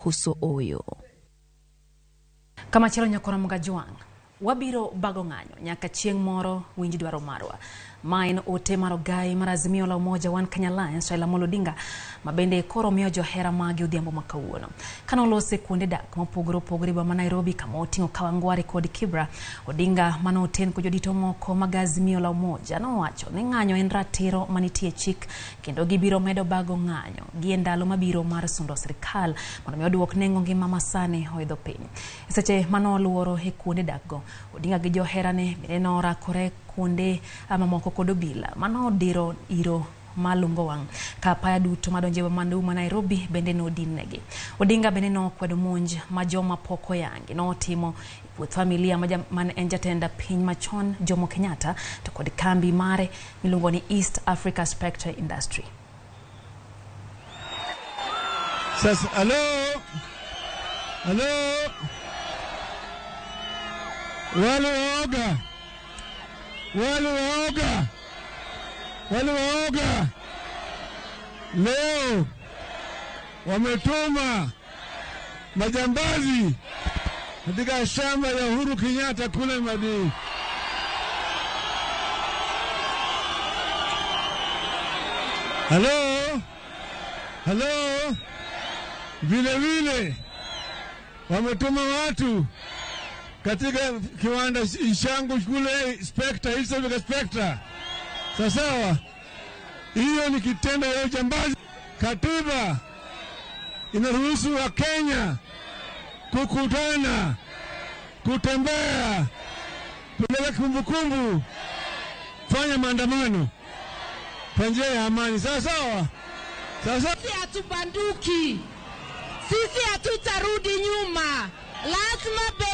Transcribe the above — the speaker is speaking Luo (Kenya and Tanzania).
Huso Oyo. Kamachielo nyakora Mgajwang', wabiro bago ng'anyo nyaka chieng' moro winj dwaro marwa. Ma en ote mar ogai mar Azimio la Umoja One Kenya Alliance Raila Amolo Odinga ma bende koro miyo johera mage odhiambo ma kawuono. Kane olose kuonde dak mopogore opogore e boma ma Nairobi kama oting'o Kawangware kod Kibra, Odinga mane oten kod jodito moko mag Azimio la Umoja nowacho ni ng'anyo en ratiro manitie e chik kendo gibiro medo bago ng'anyo gi e ndalo mabiro mar sundo sirikal mondo mi oduok nengo ngima masani oidho piny. E seche mane oluoro e kuonde dakgo, Odinga gi joherane bende norakore kuonde mamoko kod obila manodiro iro malungo wang' ka apaya duto madonjo e boma ma Nairobi bende nodinnegi. Odinga bende nokwedo monj ma joma pok oyangi notimo e puoth familia mane en jatend piny machon Jomo Kenyatta to kod kambi mare miluongo ni East Africa Spectre Industry. Sasa, halo, halo, wale waoga, wale waoga, wale waoga leo wametuma majambazi katika shamba ya Uhuru Kenyatta kule Madini. Halo, halo, vile vile wametuma watu katika kiwanda Ishangu kule Spectre, East Africa Spectre. Sawa, hiyo ni kitendo ya ujambazi. Katiba inaruhusu wa Kenya kukutana, kutembea, kupeleka kumbukumbu, fanya maandamano kwa njia ya amani. Sawa sawa. Sasa sisi hatubanduki, sisi hatutarudi nyuma, lazima bei